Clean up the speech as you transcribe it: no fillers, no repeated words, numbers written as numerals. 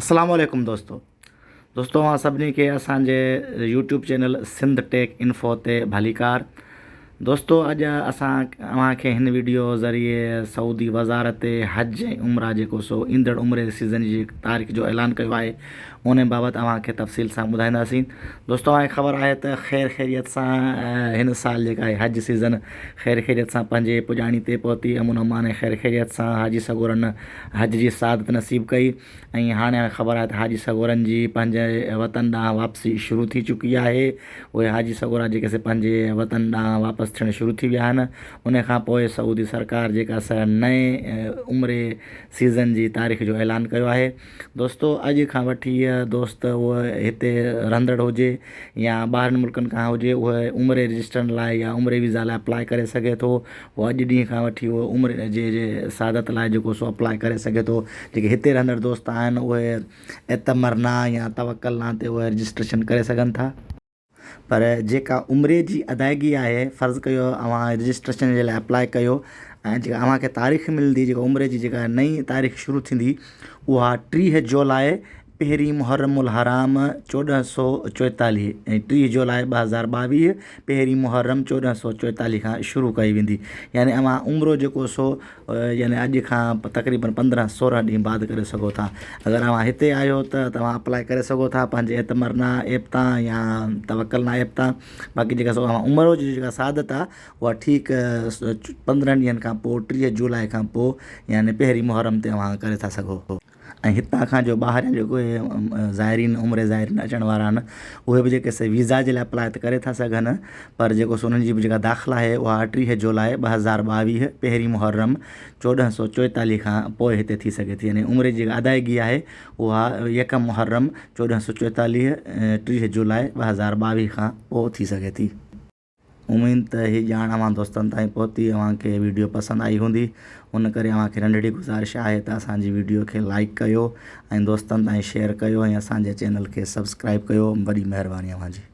اسلام عليڪم دوستو دوستو اوهان سڀني کي اسان جي YouTube channel Sindh tech info تي ڀليڪار دوستو اڄ اسان اوهان کي هن ويڊيو ذريعي سعودي وزارت حج ۽ عمره جيڪو سو ايندڙ عمري سيزن جي تاريخ جو اعلان ڪيو آهي ان بابت اوهان کي تفصيل سان ٻڌائينداسين دوستو اوهان کي خبر آهي ته خير خيريت سان هن سال جيڪا آهي حج سيزن خير خيريت سان پنهنجي پڄاڻي تي پهتي امن امان ۽ خير خيريت سان حاجي سڳورن حج جي سعادت نصيب ڪئي ۽ هاڻي خبر آهي ته حاجي سڳورن جي پنهنجي وطن ڏانهن واپسي شروع ٿي چڪي آهي. اهي حاجي سڳورا جيڪي سي پنهنجي وطن ڏانهن واپس ٿيڻ شروع ٿي ويا آهن. ان کان پوء سعودي سرڪار جيڪا سا نئين عمري سيزن جي تاريخ جو اعلان ڪيو آهي. دوستو اڄ کان وٺي دوست اهو هتي رهندڙ هجي يا ٻاهرن ملڪن کان هجي اهو عمري رجسٽرن لاء يا عمري ويزا لاء اپلاء ڪري سگهي ٿو اهو اڄ ڏينهن کان وٺي اهو عمري جي جي سعادت لاء جيڪو سو اپلاء ڪري سگهي ٿو جيڪي هتي رهندڙ دوست آهن اهي اعتمرنا يا توڪلنا تي اهي رجسٽريشن ڪري سگهن ٿا. پر جيڪا عمري جي ادائگي آهي فرض ڪيو اوهان رجسٽريشن جي لاء اپلاء ڪيو ۽ جيڪا اوهان کي تاريخ ملندي جيڪا عمري جي جيڪا نئين تاريخ شروع ٿيندي اها 30 جولاء پهرين محرم الحرام 1444 ۽ 30 جولاء 2022 پهرين محرم 1444 کان شروع ڪئي ويندي يعني اوهان عمرو جيڪو سو يعني اڄ کان تقريبن پندرهن سورهن ڏينهن بعد ڪري سگهو ٿا اگر اوهان هتي آهيو ته توهان اپلاء ڪري سگهو ٿا پنهنجي اعتمرنا ايپ تان يا توڪلنا ايپ تان باقي جيڪا سو اوهان عمرو جي جيڪا سعادت آهي اها ٺيڪ پندرهن ڏينهن کان پوء 30 جولاء کان پوء يعني پهرين محرم تي اوهان ڪري ٿا سگهو. ۽ هتان کان جو ٻاهريان جيڪو زائرين عمري زائرين اچڻ وارا آهن اهي به جيڪي سي ويزا جي لاء اپلاء ته ڪري ٿا سگهن پر جيڪو سو انهن جي به جيڪا داخلا آهي اها 30 جولاء 2022 پهرين محرم 1444 کان پوء هتي ٿي سگهي ٿي يعني عمري جي جيڪا ادائگي آهي اها يڪم محرم 1444 30 جولاء 2022 کان پوء ٿي سگهي ٿي. اميد ته هي ڄاڻ اوهان دوستن تائين پهتي اوهان کي ويڊيو پسند آئي هوندي ان ڪري اوهان کي ننڍڙي گذارش آهي ته اسان جي ويڊيو کي لائيڪ ڪيو ۽ دوستن تائين شيئر ڪيو ۽ اسان جي چينل کي سبسڪرائيب ڪيو وڏي مهرباني اوهان جي.